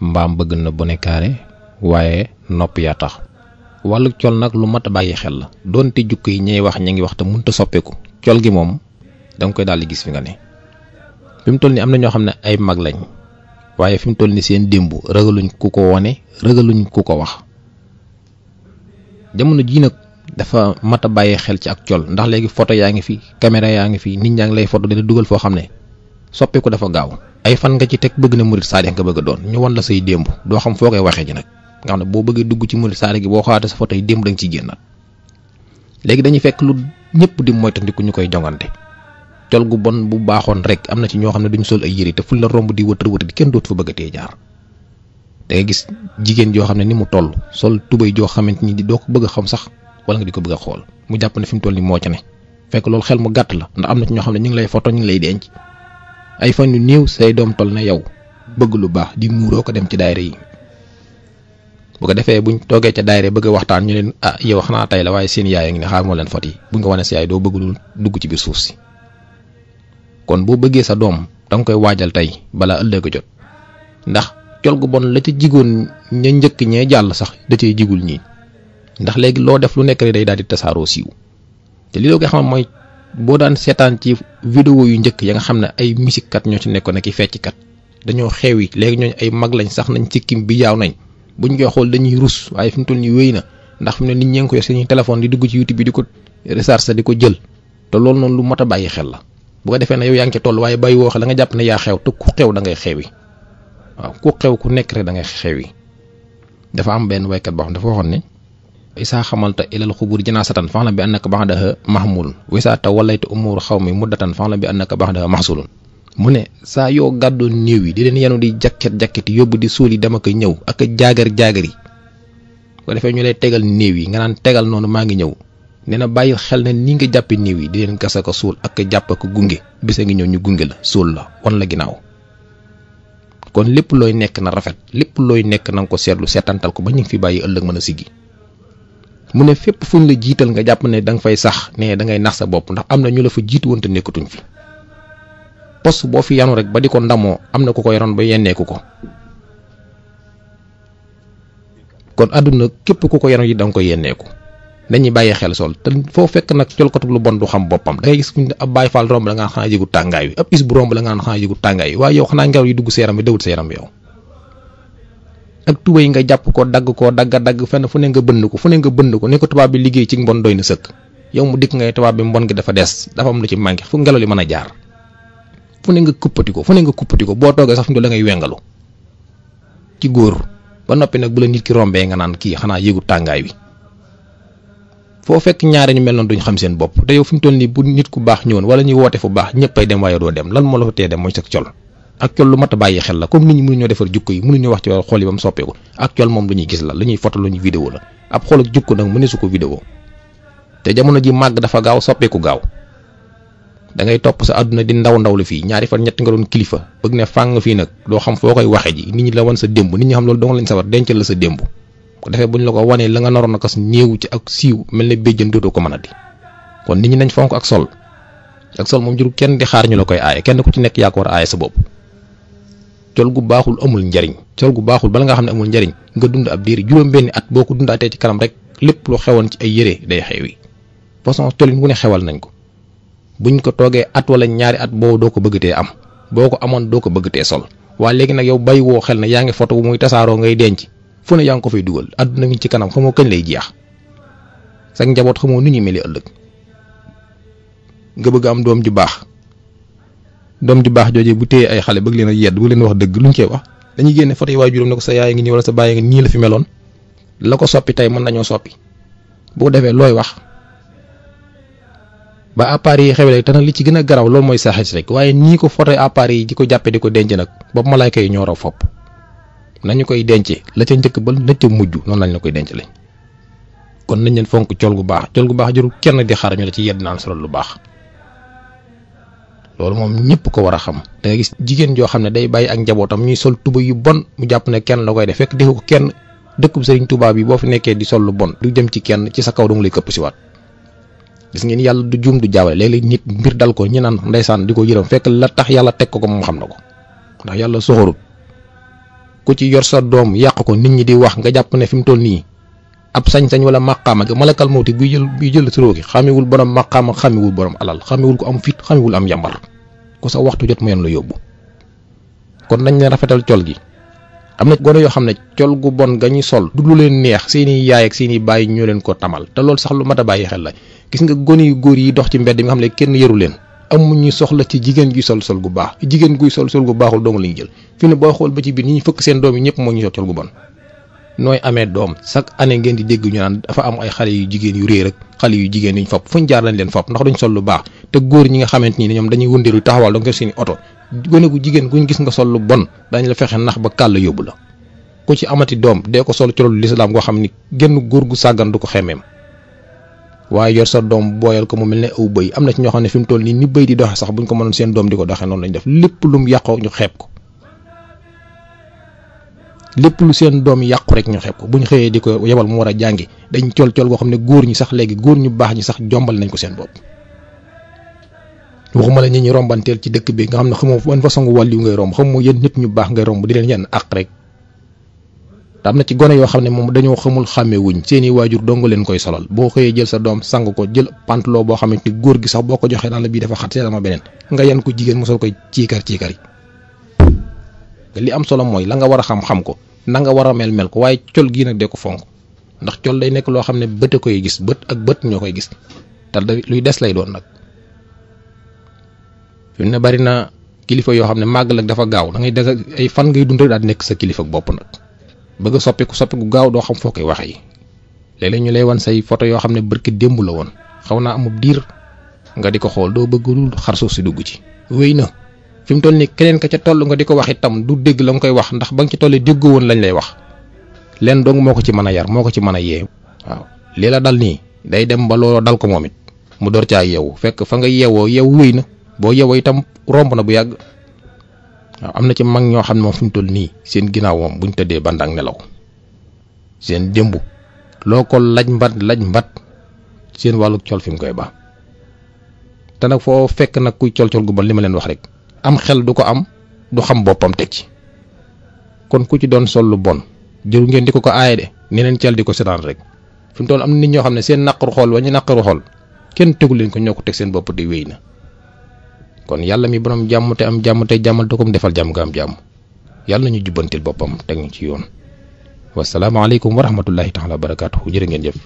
mbaam bëgg na bone carré waaye nopp yaa tax. wàllu col nag lu mat a bàyyi xel la doonte jukko yi ñay wax ña ngi wax te mënta soppeeku col gi moom danga koy daal di gis fi nga ne. fi mu toll ni am na ñoo xam ne ay mag lañ waaye fi mu toll ni seen démb ragaluñ ku ko wone ragaluñ ku ko wax. jamono jii nag dafa mat a bàyyi xel ci ak col ndax léegi photo yaa ngi fi caméra yaa ngi fi nit ñaa ngi lay photo dina dugal foo xam ne soppeeku dafa gaaw. ay fan nga ci teg bëgg na murit saadix nga bëgg a doon ñu won la say démb doo xam foo koy waxee ji nag nga xam ne boo bëggee dugg ci murit saadix gi boo xawaatee sa photo yi démb da nga ciy génnaat. léegi dañuy fekk lu ñëpp di moytandiku ñu koy jongante col gu bon bu baaxoon rek am na ci ñoo xam ne duñ sol ay yëre te fuñ la romb di wëtër wëtër di kenn dootu fa bëggatee jaar. da ngay gis jigéen joo xam ne ni mu toll sol tubéy joo xamante ni doo ko bëgg a xam sax wala nga di ko bëgg a xool mu jàpp ne fi mu toll ni moo ca ne fekk loolu xel mu gàtt la ndax am na ci ñoo xam ne ñu ngi lay photo ñu ngi lay denc ay fan yu néew say doom toll na yow bëgg lu baax di muuroo ko dem ci daayira yi. bu ko defee buñ toogee ca daayira bëgg a waxtaan ñu leen yow xanaa tey la waaye seen yaay a ngi ne xaar moo leen fot yi buñ ko wane sa yaay doo bëgg lu dugg ci biir suuf si. kon boo bëggee sa doom danga koy waajal tey balaa ëllëg a jot ndax col gu bon la ca jigoon ña njëkk ñee jàll sax da cay jigul ñii ndax léegi loo def lu nekk rek day daal di tasaaroo siiw. te li loo koy xam mooy boo daan seetaan ci vidéo yu njëkk ya nga xam ne ay musique kat ñoo ci nekkoon ak i fecc kat dañoo xewi léegi ñooñu ay mag lañ sax nañ sikkim bi jaaw nañ buñ koy xool dañuy rus waaye fi mu toll nii wéy na ndax fi mu ne nit ñee ngi ko yor seen téléphone di dugg ci YouTube bi di ko recharger di ko jël te loolu noonu lu mat a bàyyi xel la. bu ko defee ne yow yaa ngi ci toll waaye bàyyi woo xel la nga jàpp ne yaa xew te ku xew da ngay xewi waaw ku xew ku nekk rek da ngay xewi. dafa am benn waykat boo xam dafa waxoon ne isaa xamalta ilal xubur jinaasatan faxla bi annaka baxdaha mahmulun wisaata walayta umur xaw mi muddatan faxla bi annaka baxdaha maxsulun. mu ne saa yoo gàddoon néew yi di leen yenu di jakket yóbbu di suul yi dama ko ñëw ak jaagar yi ko defee ñu lay tegal néew yi nga naan tegal noonu maa ngi ñëw nee na bàyyil xel ne ni nga jàppe néew yi di leen gas ko suul ak jàpp ko gunge bisa ngi ñëw ñu gunge la suul la wan la ginnaaw. kon lépp looy nekk na rafet lépp looy nekk na nga ko seetlu seetantal ko ba ñu ngi fi bàyyi ëllëg mën a siggi. mu ne fépp fuñ la jiital nga jàpp ne da nga fay sax ne da ngay nax sa bopp ndax am na ñu la fa jiitu woon te nekkatuñ fi poste boo fi yanu rek ba di ko ndamoo am na ku ko yoroon ba yenneeku ko. kon àdduna képp ku ko yanu yi da nga koy yenneeku dañuy bàyyi xel sol te foo fekk nag colkatu lu bon du xam boppam da ngay gis fu ñu ab Baay Faal romb la nga xanaa yëgu tàngaay wi ab is bu romb la nga xanaa yëgu tàngaay wi waaye yow xanaa ngelaw yi dugg sa yaram bi dawut sa yaram yow. ak tuba yi nga jàpp ko dagg fenn fu ne nga bënn ko ne ko tubaab bi liggéey ci mbon doy na sëkk yow mu dikk ngay tubaab bi mbon gi dafa des dafa am lu ci manqué fu ngelaw li mën a jaar fu ne nga kuppati ko boo toogee sax fi mu la ngay wengalu ci góor ba noppi nag bu la nit ki rombee nga naan kii xanaa yëgu tàngaay wi. foo fekk ñaare ñu mel noonu duñ xam seen bopp te yow fi mu toll nii bu nit ku baax ñëwoon wala ñuy woote fu baax ñëppay dem waaye doo dem lan moo la fa tee dem mooy sa col. ak col lu mat a bàyyi xel la comme nit ñi mënuñoo defar jukko yi mënuñoo wax ci xool yi ba mu soppeeku ak col moom lu ñuy gis la lu ñuy photo lu ñuy vidéo la ab xool ak jukko nag mëneesu ko vidéo te jamono ji màgg dafa gaaw soppeeku gaaw da ngay topp sa àdduna di ndaw la fii ñaari fan ñett nga doon kilifa bëgg ne fàng fii nag doo xam foo koy waxe ji nit ñi la wan sa démb nit ñi xam loolu dong lañ sawar dencal la sa démb ko defee buñ la ko wanee la nga naroon a kas néew ci ak siiw mel ne béjjën dootoo ko mën a di kon nit ñi nañ fonk ak sol moom jurul kenn di xaar ñu la koy aaye kenn ku ci nekk yaa ko war a aaye sa bopp. col gu baaxul amul njariñ col gu baaxul bala nga xam ne amul njariñ nga dund ab diir juróom-benni at boo ko dundaatee ci kanam rek lépp lu xewoon ci ay yére day xewi façon colin wu ne xewal nañ ko buñ ko toogee at wala ñaari at boobu doo ko bëggatee am boo ko amoon doo ko bëggatee sol waaye léegi nag yow bàyyi woo xel ne yaa ngi photo bu muy tasaaroo ngay denc fu ne yaa ngi ko fay dugal àdduna ngi ci kanam xamoo kañ lay jeex sax njaboot xamoo nu ñuy meli ëllëg nga bëgg am doom ju baax jooju bu téye ay xale bëgg leen a yedd bëgg leen wax dëgg luñ koy wax dañuy génne photo yi waaye juróom ne ko sa yaay ngi nii wala sa baay ngi nii la fi meloon la ko soppi tey mën nañoo soppi boo defee looy wax ba appareil yi xewee te nag li ci gën a garaw loolu mooy saaxis rek waaye nii ko photo appareil yi di ko jàppe di ko denc nag boobu malaayka yi ñoo raw fopp nañu koy denc la ca njëkk ba la ca mujj noonu lañ la koy denc lañ kon nañ leen fonk col gu baax jërul kenn di xaar ñu la ci yedd naan solo lu baax loolu moom ñëpp ko war a xam da nga gis jigéen joo xam ne day bàyyi ak njabootam ñuy sol tuba yu bon mu jàpp ne kenn la koy def fekk defu ko kenn dëkkub Sëriñ Tuubaa bi boo fi nekkee di sol lu bon du jëm ci kenn ci sa kaw dong lay këpp si waat gis ngeen yàlla du juum du jaawale léeg-léeg nit mbir dal ko ñi naan ndeysaan di ko yërëm fekk la tax yàlla teg ko moom xam na ko ndax yàlla soxorut ku ci yor sa doom yàq ko nit ñi di wax nga jàpp ne fi mu toll nii ab sañ-sañ wala maqaama gi malakal mawti buy jël si roogi xamewul borom maqaama xamewul borom alal xamewul ko am fit xamewul am yambar ku sa waxtu jot mu yoon la yóbbu. kon nañ leen rafetal col gi. am na gone yoo xam ne col gu bon ga ñuy sol du lu leen neex seeni yaay ak seeni baay ñoo leen ko tamal te loolu sax lu mat a bàyyi xel la. gis nga gone yu góor yi dox ci mbedd mi nga xam ne kenn yaru leen amuñu soxla ci jigéen guy sol gu baax jigéen guy sol gu baaxul dong lañu jël fi ne boo xool ba ci biir ñi ñu fëkk seen doom yi ñëpp moo ñu sol col gu bon. nooy amee doom chaque année ngeen di dégg ñu naan dafa am ay xale yu jigéen yu réer ak xale yu jigéen yuñ fopp fuñ jaar lañ leen fopp ndax duñ sol lu baax te góor ñi nga xamante ni ñoom dañuy wëndeelu taxawal da nga seeni oto gone gu jigéen guñ gis nga sol lu bon dañ la fexe nax ba kàll yóbbu la ku ci amati doom dee ko sol ci loolu lislaam goo xam ni genn góor gu sàggan du ko xemeem waaye yor sa doom booyal ko mu mel ne aw bëy am na ci ñoo xam ne fi mu toll nii ni bëy di doxe sax buñ ko mënoon seen doom di ko doxee noonu lañ def lépp lu mu yàqoo ñu xeeb ko lépp lu seen doom yàqu rek ñu xeeb ko buñ xëyee di ko yebal mu war a jàngi dañ col goo xam ne góor ñi sax léegi góor ñu baax ñi sax jombal nañ ko seen bopp waxuma la ñi rombanteel ci dëkk bi nga xam ne xamoo ban façon wàll yu ngay romb xamoo yéen nit ñu baax ngay romb di leen yenn àq rek te am na ci gone yoo xam ne moom dañoo xamul xàmme wuñ seeni waajur dong leen koy solal boo xëyee jël sa doom sang ko jël pantalon boo xamante ni góor gi sax boo ko joxee naan la bii dafa xat seetama beneen nga yan ko jigéen mu sol koy ciikar yi li am solo mooy la nga war a xam ko na nga war a mel ko waaye col gii nag de ko fonk ndax col day nekk loo xam ne bët a koy gis bët ak bët ñoo koy gis te luy des lay doon nag fi mu ne bari na kilifa yoo xam ne màggal ak dafa gaaw da ngay dégg ay fan ngay dund rek daal di nekk sa kilifa ak bopp nag bëgg a soppiku gaaw doo xam foo koy waxee léeg-léeg ñu lay wan say photo yoo xam ne barki démb la woon xaw naa amub diir nga di ko xool doo bëgg lu xar suuf si dugg ci wéy na. fi mu toll nii keneen ka ca toll nga di ko wax itam du dégg la nga koy wax ndax ba nga ci tollee déggoo woon lañ lay wax leen dong moo ko ci mën a yar moo ko ci mën a yee waaw lii la dal nii day dem ba looloo dal ko moom it mu door caa yeewu fekk fa nga yeewoo wéy na boo yeewoo itam romb na bu yàgg waaw am na ci mag ñoo xam ne moom fi mu toll nii seen ginnaaw moom buñ tëddee bandang nelaw seen démb loo ko laj mbat seen wàllu col fi mu koy baax te nag foo fekk nag kuy col gu bon li ma leen wax rek. am xel du ko am du xam boppam teg ci kon ku ci doon sol lu bon jëru ngeen di ko aaye de neneen cel di ko setaan rek fi mu toll am na nit ñoo xam ne seen naqaru xool wa ñu naqaru xool kenn tegu leen ko ñoo ko teg seen bopp di wéy na kon yàlla mi borom jàmm te am jàmm te jàmmal te ko mu defal jàmm nga am jàmm yàlla nañu jubbantil boppam teg ñu ci yoon wasalaamaaleykum wa rahmatullahi taala wa barakaatuhu jërë ngeen jëf